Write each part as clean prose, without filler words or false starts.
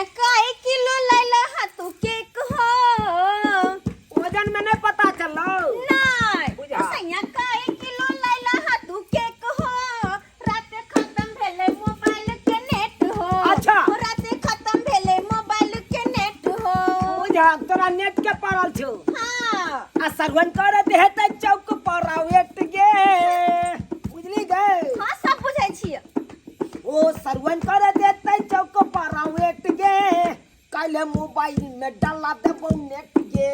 सैया काहे किलो लैला हा तू केक हो वजन में नहीं पता चलो नहीं बुझा। सैया काहे किलो लैला हा तू केक हो रात खत्म भेले मोबाइल के नेट हो। अच्छा। रात खत्म भेले मोबाइल के नेट हो। बुझा तोरा नेट के पड़ल छौ। हाँ। आ सरवन कर दे त चौक पर वेट गे, बुझली गे? हाँ सब बुझै छियै। ओ सरवन कर दे त चौक पर वेट गे, काल्हि मोबाइल में डाला देबो नेट गे,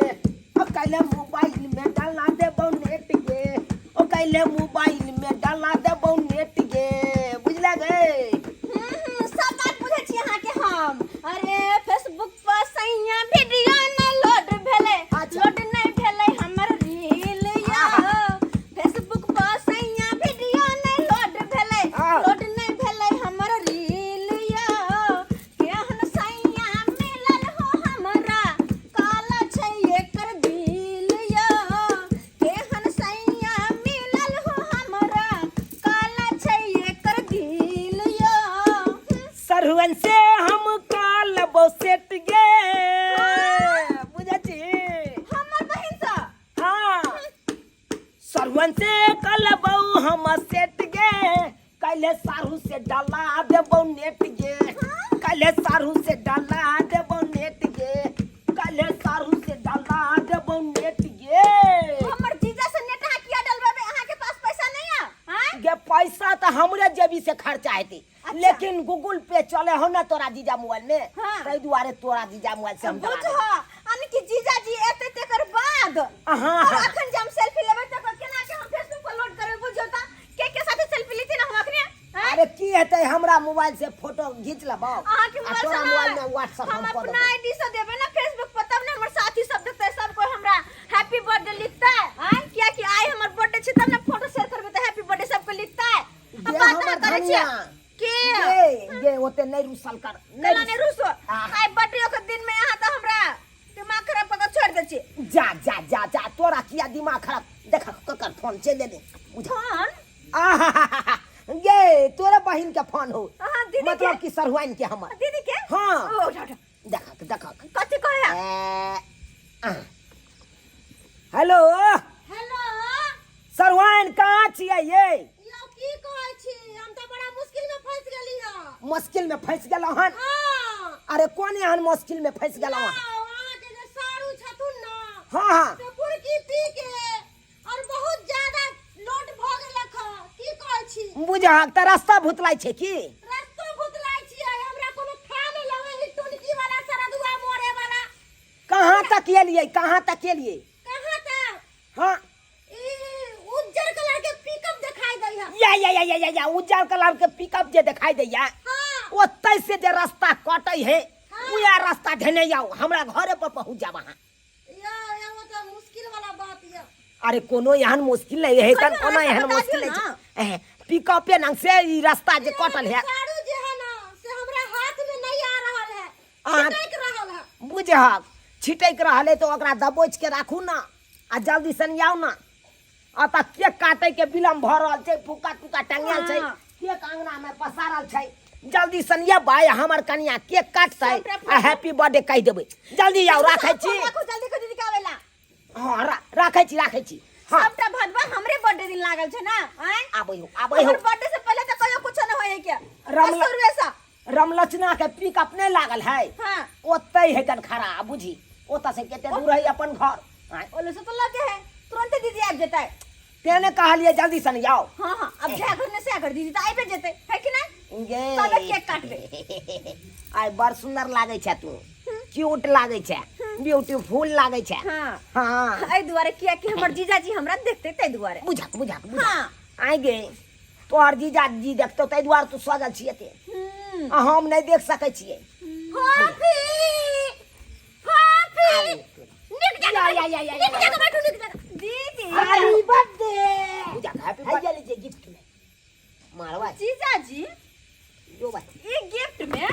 ओ काल्हि मोबाइल में डाला देबो नेट गे, ओ काल्हि मोबाइल में डाला देबो नेट गे, बुझला गे? सब बात बुझै छी अहाँके हम। अरे फेसबुक पर सैया वीडियो न लोड भेलै। अच्छा। लोड नहि भेलै हमर रील या। फेसबुक पर सैया वीडियो नहि लोड भेलै। हाँ। लोड नहि भेलै हमर रील या। केहन सैया मिलल हो हमरा, काला छै एकर दिल या। केहन सैया मिलल हो हमरा, काला छै एकर दिल या। सरहुअन से हम काल सेट गे, बुझै छी? हमर बहिन सँ? हाँ, सरहुअन से कल बहू हम सेट गे, काल्हि सारू से डाला देबो नेट गे, काल्हि सारू से डाला देबो नेट गे, काल्हि सारू से डाला देबो नेट गे। हमर जीजा से नेट अहाँ किया डलबेबै? अहाँके पास पैसा नहीं है? आँय? गे पैसा तऽ हमरे जेबी से खर्चा हेतै। अच्छा। लेकिन गूगल पे चले हो ना तोरा जीजा मोबाइल में। हाँ। ताहि दुआरे तोरा जीजा मोबाइल से हम बुझ डला देबै। हो यानी कि जीजा जी एते तेकर बाद। हाँ, और हाँ। अखन जे हम सेल्फी लेबै तकर केना के हम फेसबुक पर लोड करबै? बुझियौ त के के साथे सेल्फी लेती ना हम अखने? आँय? अरे की हेतै, हमरा मोबाइल से फोटो घीच लेबौ अहाँके आ मोबाइल तोरा से मोबाइल नहि। में व्हाट्सएप हम हम कऽ अपना देबौ। आईडी से देबै ना फेसबुक पर, तब ने हमर साथी सब देखतै, सब कोई हमरा हैप्पी बर्थडे लिखतै। आँय, कियाकि आइ हमर बर्थडे छै, तब ने फोटो शेयर करबै तऽ हैप्पी बर्थडे सबके लिखतै। गे अब बात हमर अहाँ करै छियै धनिया। के? गे गे ओते नहि रुसल कर, नहि। केना नहि रुसो? आह। आइ बर्थडे के दिन में अहाँ तऽ हमरा दिमाग खराब कऽ के छोड़ि दै छी। जा जा जा जा, तोरा किया दिमाग खराब? देख ककर फोन चलि एलै, बुझ। फोन? आहाहाहा, गे तोरे बहिन के फोन हो। अहाँ दीदी मतलब के? कि सरहुआइन के हमर। दीदी के? हाँ। ओ, उठा उठा। देखक देखक। कथी कहै? ए, आह। हेलो। हेलो। सरहुआइन, कहाँ छियै ये? यौ की कहै छी, हम तऽ बड़ा मुश्किल में फंस गेली हँ। मुश्किल में फंस गेलहुँ हन? हाँ। अरे कोन एहन मुश्किल में फंस गेलहुँ हन? यौ, अहाँके जे सारू छथुन न, हाँ हाँ, से बुरकी पी के और बहुत ज्यादा लोड भऽ गेलक हँ। की कहै छी? बुझहक तऽ रास्ता भुतलाइ छै की? रस्तो भुतलाइ छियै, हमरा कोनो था नहि लगै है। टुनकी वाला सरदुआ मोरे वाला। कहाँ तक एलियै, कहाँ तक एलियै? कहाँ तक? हाँ। ई उज्जर कलर के पिकअप दिखाई दै है। या या या या या या, उज्जर कलर के पिकअप जे दिखाई दैया? हाँ। ओतै से जे रास्ता कटै है, हाँ। उएह रास्ता धेने जाउ, हमरा घरे पर पहुँच जाब अहाँ। या या वो तो मुश्किल वाला बात या। अरे कोनो एहन मुश्किल नहीं है, कहियो कोनो रास्ता एहन बता मुश्किल दियौ नहीं ना। छै। एह, पिकअपे नंग से ई रास्ता जे कटल है। साड़ू जे है ना से हमरा हाथ में नहीं आ रहल है। छिटक रहल है। बुझहक छिटक रहल है तो ओकरा दबोच के राखू ना आ जल्दी सन आउ ना। आ तऽ केक काटे के विलम्ब भऽ रहल छै, फुक्का तुक्का टांगल छै। हाँ। केक अंगना में पसारल छै, जल्दी सन एबै, हमर कनिया केक काटतै सबटा आ हैप्पी बर्थडे कहि देबै। जल्दी आउ, राखै छी। राखू जल्दी को दीदी के आवेला। हाँ, राखै छी, राखै छी। हाँ। सबटा भदवा हमरे बर्थडे दिन लागल छै ना? आँय? आबै हो, आबै हो। हमर बर्थडे से पहले तऽ कहियो कुछो न होय है के। रमला- शुरुए से। रमलचना के पिकअप नहि लागल है? हाँ। ओतै है तन खड़ा, बुझी ओतऽ से कते दूर है अपन घर? आँय? ओले से तो लगे है, तुरंत दीदी आबि जेतै। तें ने कहलियै जल्दी सन जाओ। हाँ हाँ, अब जा घर ने से कर दीदी तऽ आबि जेतै है कि नहीं? गे तबे केक काटबै। आइ बड़ सुंदर लागै छै तू, क्यूट लागै छै, ब्यूटीफुल लागै छै। हाँ। हाँ। एहि दुआरे किया कि हमर जीजाजी हमरा देखते ताहि दुआरे। बुझक बुझक बुझक। हाँ। आइ गे तोहर जीजा जी देखतो ताहि दुआरे तू सजल छियै ते? हम्म। आ हम नहि देख सकै छियै। फाफी फाफी, निक जगह। या, या, या, या, निक या। जगह बैठू, निक जगह दीदी। हैप्पी बर्थडे बुझक, हैप्पी बर्थडे लीजिए गिफ्ट में मारवा। जीजाजी। जो बात ई गिफ्ट में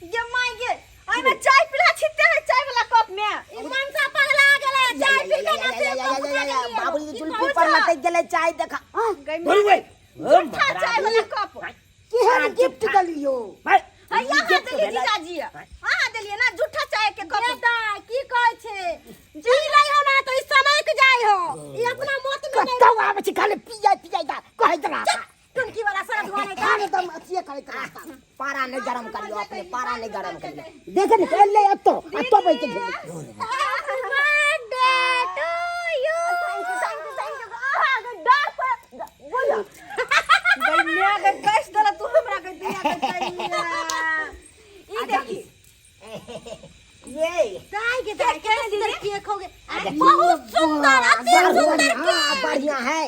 गे my गे, ओइ में चाय पिला छिते है चाय वाला कप में। ई मनसा पगला गेलै, चाय पी के ना से कप उठा गेलियै। बाबूजी जुल्फी पर लटक गेलै चाय, देखा। गई बोल वे। झूठा चाय वाला कप। केहन गिफ्ट देलियो भाई? हैया अहाँ देलियै जीजाजी अहाँ देलियै ना झूठा चाय के कप दादा की कहै छै जी लै हो ना तो ई सनक जाय हो ई अपना मत में नहीं कतौ आबै छै खाली पियाइ पियाइ दा कहैत रहता टुनकी वाला सड़क वाले खाने दम अथिए करैत रहता पारा नहि गरम करियौ अपने पारा नहि गरम करियौ देखे ने एलै एतो आ तब ऐते happy birthday to you thank you thank you thank you अहाँ के डर पर बोलो गैया के कस देला तू हमरा के दिया के गैया ई देखी ये दाई के दाई के कितना सुंदर केक हो गए बहुत सुंदर अति सुंदर हाँ, केक बढ़िया है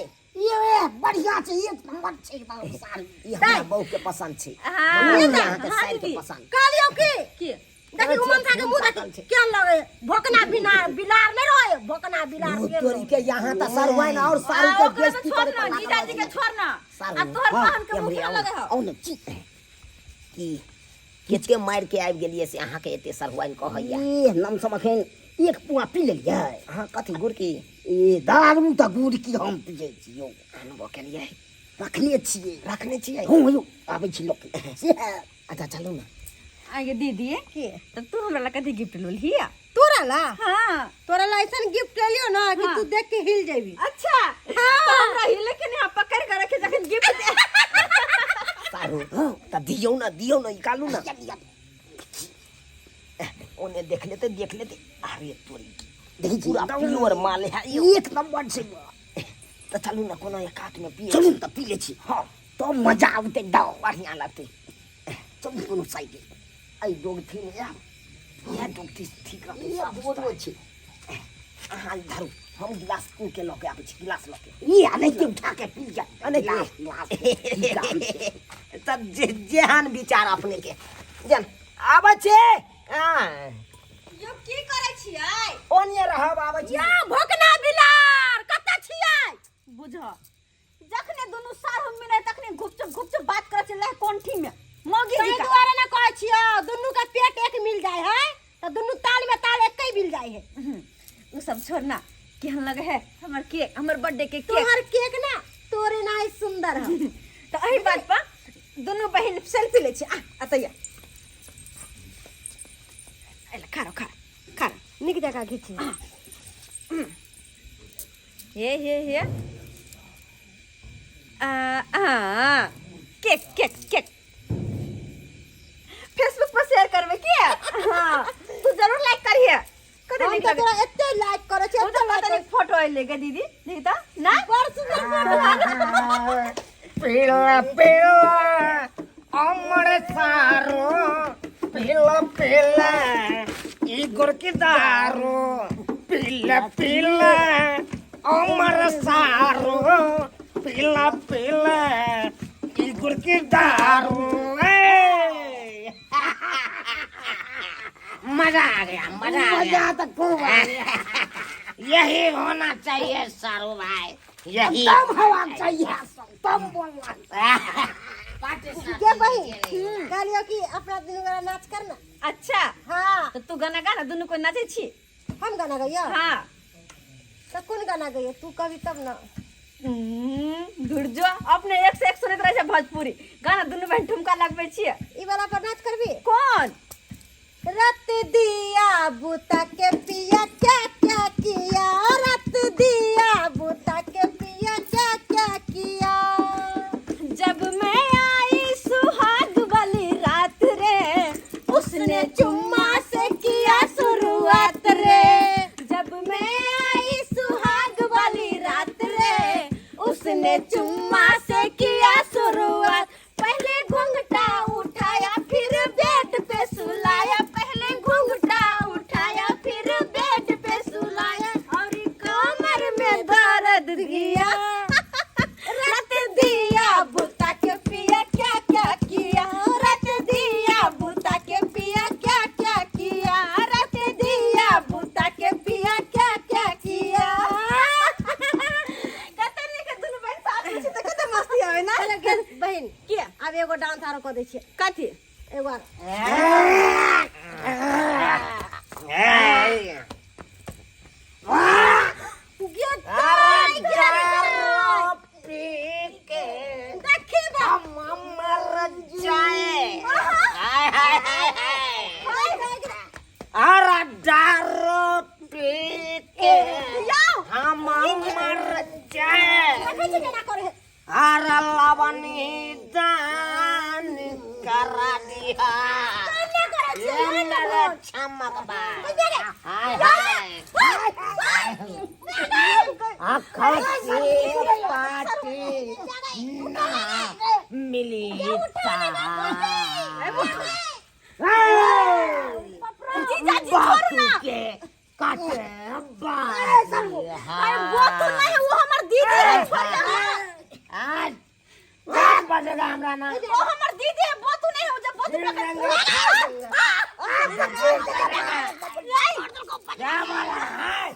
ये बढ़िया छै एक नंबर छै एकदम साड़ी ई हमरा बहू के पसंद छै हाँ, मम्मी हाँ, अहाँके साड़ी के दीदी। पसंद कहलियो की की देखी उमन खा के मुंह देखी केहन लगे भोकना बिना बिलार नहीं रहे भोकना बिलार वो के तोरी के यहाँ त सरवाइन और सारू आ, के ओकरा तो बेइज्जती छोड़ करे ना पर जीजाजी के छोड़ ना सारू आ तोहर बहन के मुंह केहन लगे हो औ ने छी की किचके मारि के आबि गेलियै से अहाँके एते सरवाइन कहैया ए नमसम अखन एक पुआ पी लेलियै अहाँ कथी गुड़की ए दारू तऽ गुड़की हम पियै छी यौ अनबो केलियै रखने छियै रखने छियै हूँ यौ आबै छी लोक से अच्छा चलू ने आगे दीदी के तब तू हमरा ला कथी गिफ्ट लोल हिया तोरा ला हाँ तोरा ला ऐसन गिफ्ट ले लियो ना कि हाँ। तू देख के हिल जेबी अच्छा हाँ हमरा हिले के नहीं पकड़ के रखे जखन गिफ्ट दे सारू तऽ दियौ ने दियौ ने निकालू ने ओने देख लेते देख लेते अरे तोरी देखी पूरा प्योर माल है यौ एक नंबर छै तऽ चलू ने कोनो एकात में पिए चलू तऽ पी ले छी हाँ तो मजा औतै दाओ बढ़िया लगतै चलू कोनो साइड एहि डोगथी में आयब इएह डोगथी ठीक रहतै साफ सुथरा छै अहाँ धरू हम गिलास के लऽ के आबै छी गिलास लऽ के ई अनैते उठा के पी जा गिलास गिलास की काम छै तब जे जेहन विचार अपने के जेन आबै छी हाँ यौ की करै छियै ओनिये रहब आबै छी या भोकना बिलार कतऽ छियै बुझ जखने दुनू सार हम मिले तखने घुपचुप घुपचुप बात करै छै लह कोंठी में मौगी ताहि जी का दुआरे ना कहै छियौ दुनू के पेट एक मिल जाय है तऽ दुनू ताल में ताल एक ही मिल जाय है उ सब छोड़ ना केहन लगे है हमर केक हमर बर्थडे के केक तोहर केक ना तोरे ना सुंदर है तऽ एहि बात पर दुनू बहिन सेल्फी लै छी आ अतैया एला खारो खारो खारो नीक जगह घीची हे हे हे आ आ केक केक केक फेसबुक पर शेयर करबे की हाँ तू जरूर लाइक करिहे कते हम नीक तऽ लगे तोरा एते लाइक करै छी ओ एते तऽ लाइक कते नीक फोटो एलै गे दीदी देखी तऽ ना बड़ सुंदर फोटो पीला पीला अमर सारो पीला पीला ई गोरकी दारू पीला पीला अमर सारो पीला पीला ई गोरकी दारू ए! मजा आ गया मजा आ गया मजा तो खूब आ गया यही होना चाहिए सारू भाई यही तम हवा चाहिए तम बोलना के बहिन कहलियो कि अपना दुनू गोरा नाच कर ना अच्छा हाँ तऽ तू गाना गा ना दुनू कोइ नाचै छी हम गाना गैया हाँ तो कौन गाना गैया तू कभी तब ना धुरजो अपने एक से एक सुनैत रहै छै भोजपुरी गाना दुनू बहिन ठुमका लगबै छियै ई वाला पर नाच करबी कोन रत दिया बुता के पिया क्या क्या किया रत दिया बुता के पिया क्या क्या किया जब मैं आई सुहाग वाली रात रे उसने चुम्मा से किया शुरुआत रे जब मैं आई सुहाग वाली रात रे उसने चुम्मा से किया शुरुआत पहले घूंघटा उठाया फिर बेड पे सुलाया पहले घूंघटा उठाया फिर बेड पे सुलाया और कमर में दर्द दिया रत दिया बुता के पिया क्या क्या किया रत दिया बुता के पिया क्या क्या किया रत दिया बुता के पिया क्या क्या किया कते नीक दुनू बहिन साथ में छी तऽ कते मस्ती आबै ना चलो गेल बहिन के आब एगो डांस आरो कऽ दै छियै कथी एगो आरो गे दाइ, गे दाइ। पी के देखी बा हम मर जाए हाय हाय हाय पी के याओ हम मर जाए देखै छी केना करे है अरे लवनी दान करा दिया केना करे छी ये मेरे चमक बा हाय हाय आँखों से पाटी ना मिली जीजाजी छोड़ू ना के काटे अरे वो तो नहीं है वो हमर दीदी है छोड़ ना आज क्या बजेगा हमरा ना वो हमर दीदी है वो तो नहीं है जब वो तो क्या बोला है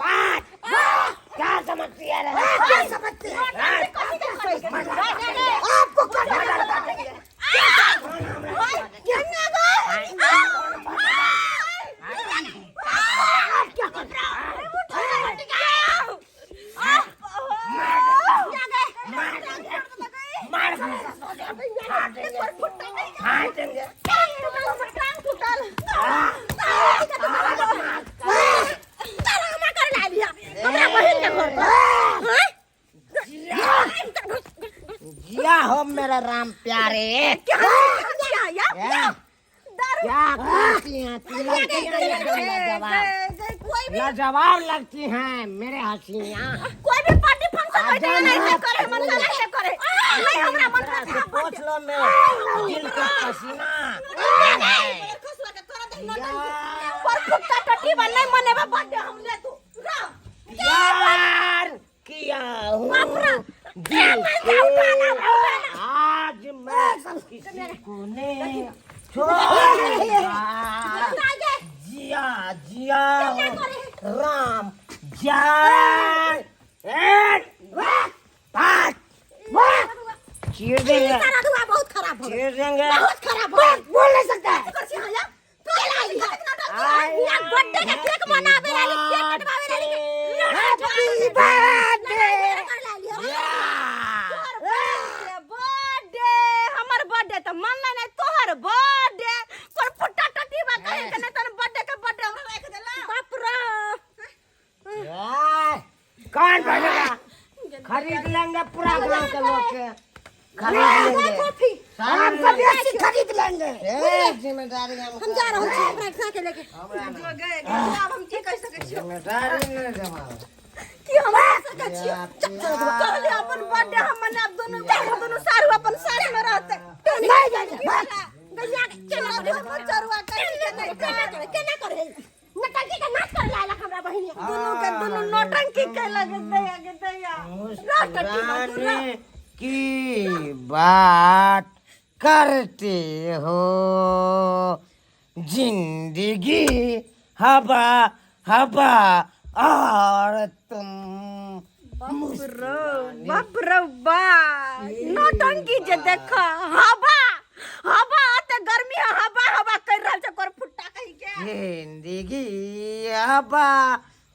पाँच क्या समझती है रे क्या समझती है आपको क्या डरता है मार फाड़ देंगे जिया हो मेरा राम प्यारे क्या करती हैं लड़कियां लाजवाब लाजवाब लगती हैं मेरे हसीना कोई भी पार्टी फंक्शन होय त नहीं करे मन से नहीं करे नहीं हमरा मन से पूछ लो मेरे दिल का पसीना पर फुट्टा टट्टी बन नहीं मनेबा बर्थडे हम ले तू प्यार किया हूँ दिल से आज मैं किसी को नहीं छोड़ूंगा जिया जिया राम जय एक पाँच चीर देंगे सारा बहुत खराब हो चीर देंगे बहुत खराब हो बोल नहीं सकता है बर्थडे के केक मनाबे लाली केक कटवावे लाली हैप्पी बर्थडे बर्थडे हमर बर्थडे त मनले नै तोहर बर्थडे पर फुट्टा टट्टी बा कहे के नै तन बर्थडे के बर्थडे हमरा राख देला बाप रे यार, कौन भरेगा खरीद लेंगे पूरा गांव के लोग के खरीद लेंगे कॉफी हम सब बेसी खरीद लेंगे ए, जिम्मेदारी हम हम जा रहल छी अपना साथ लेके जो गए अब हम की कह सकै छियो जिम्मेदारी नहीं जमा की हम कह सकै छियो कहले अपन बर्थडे हम मनाब दुनु दुनु सारू अपन सारे में रहते नहीं जाएंगे गैया केना करे चरुआ कहि के नै केना करे केना करे नटंकी के नाच करे लायक हमरा बहिनी दुनु के दुनु नौटंकी कैलक दया के दया मुस्कुराने की बात करते हो जिंदगी हवा हवा और तुम बाप रे बा नौटंकी जे देख हवा हवा त गर्मी है हवा हवा कर रहल छै कर फुट्टा कहि के जिंदगी हवा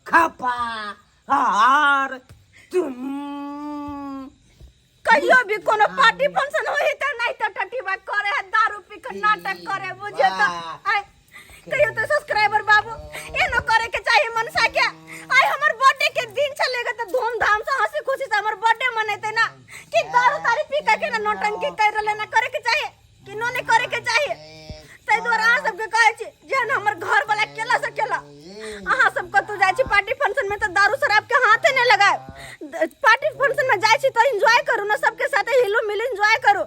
खपा और तुम कहियो भी कोनो पार्टी फंक्शन होई त नहीं त टटीबा करे है दारू पी के नाटक करे बुझे त आय कहियो त सब्सक्राइबर बाबू एनो करे के चाही मनसा के आइ हमर बर्थडे के दिन छलेगा त धूमधाम से हंसी खुशी से हमर बर्थडे मनेते ना कि दारू तारी पी के ना नौटंकी कर रहले ना करे के चाही कि नो नहीं करे के चाही ताहि दुआरे अहाँ सबके कहै छी जेहन हमर घर वाला केला से केला अहाँ सब कतौ जाइ छी पार्टी फंक्शन में तऽ दारू शराब के हाथे नहि लगायब पार्टी फंक्शन में जाइ छी तऽ एंजॉय करू ने सबके साथे हिलू मिलू एंजॉय करू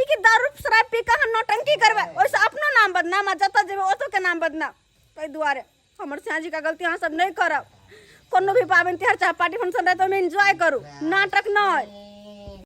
ई कि दारू शराब पी के अहाँ नौटंकी करबै ओहिसँ अपनो नाम बदनाम आ जतऽ जेबै ओतौ के नाम बदनाम ताहि दुआरे हमर सयाजी के गलती अहाँ सब नहि करब कोनो भी पाबनि तिहार चाहे पार्टी फंक्शन रहै तऽ ओहिमे एंजॉय करू नाटक नहि